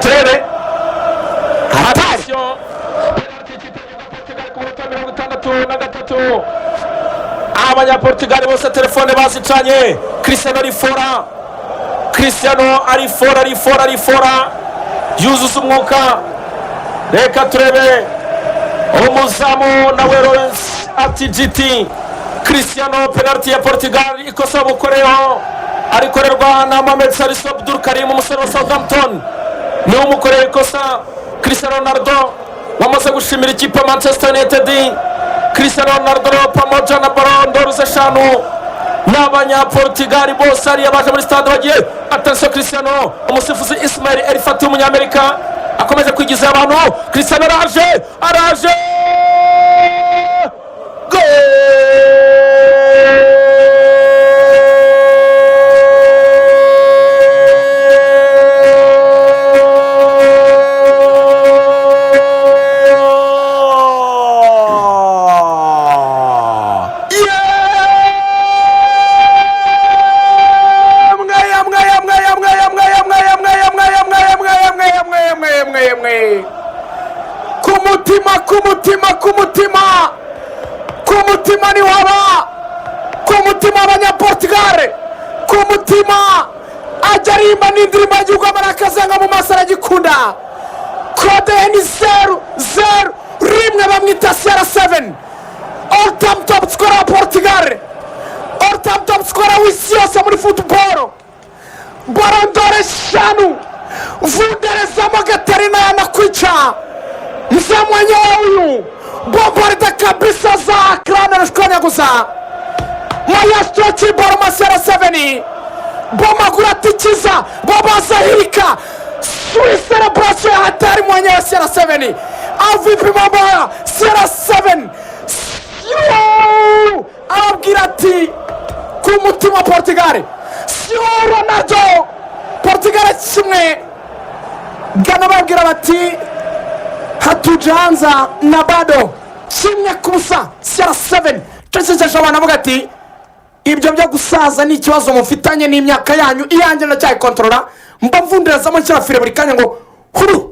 Turebe Hatari. Attention. Penalty ikipe y'igihugu Portugal ku minota 63. Abanyaportugal bose telefone bazicanye. Cristiano arifora, Cristiano arifora, arifora, arifora, yuzuza umwuka. Reka turebe umuzamu nawe Lawrence ati gt. Cristiano, penalty ya Portugal, ikosa bamukoreyeho arikorerwa na Mohamed Salisu Abdul Karim, umusore wa Southampton, niwe umukoreye ikosa. Cristiano Ronaldo wamaze gushimira ikipe ya Manchester United. Cristiano Ronaldo pamoja na Ballon d'Or eshanu n'Abanyaportugali bose hariya baje muri stade bagiye. Attention, Cristiano! Umusifuzi Ismail Elfati w'Umunyamerika akomeje kwigiza abantu. Cristiano araje, araje! Goal! Yemwe, yemwe, yemwe, yemwe, yemwe, yemwe, yemwe, yemwe, yemwe, yemwe, yemwe, yemwe, yemwe, yemwe, yemwe! Ku mutima, ku mutima, ku mutima, ku mutima ni waba ku mutima. Abanyaportugal ku mutima, ajya arimba n'indirimbo y'igihugu, amara akazanga mu maso, aragikunda. Kode ye ni 001, bamwita CR7, all time top scorer wa Portugal, all time top scorer w'isi yose muri football, Ballon d'Or eshanu. Vunderezamo Gatarina yanakwica mzee mwenyewe huyu, bombarda kabisa za krana arashwanyaguza maestro kiboro ma CR7, bomagura atikiza babazahirika suri celebration ya hatari mwenyewe CR7. Au vipi mambo haya? CR7 Siu! Arabwira ati ku mutima Portugal, siyo Ronaldo. Portugal 1, Ghana babwira bati hatujaanza na bado, 1-0. CR7 cecekesha abantu, avuga ati ibyo byo gusaza ni ikibazo mufitanye n'imyaka yanyu, iyanjye ndacyayikontorora, mba mvunderezamo nshyira fire buri kanya ngo huru.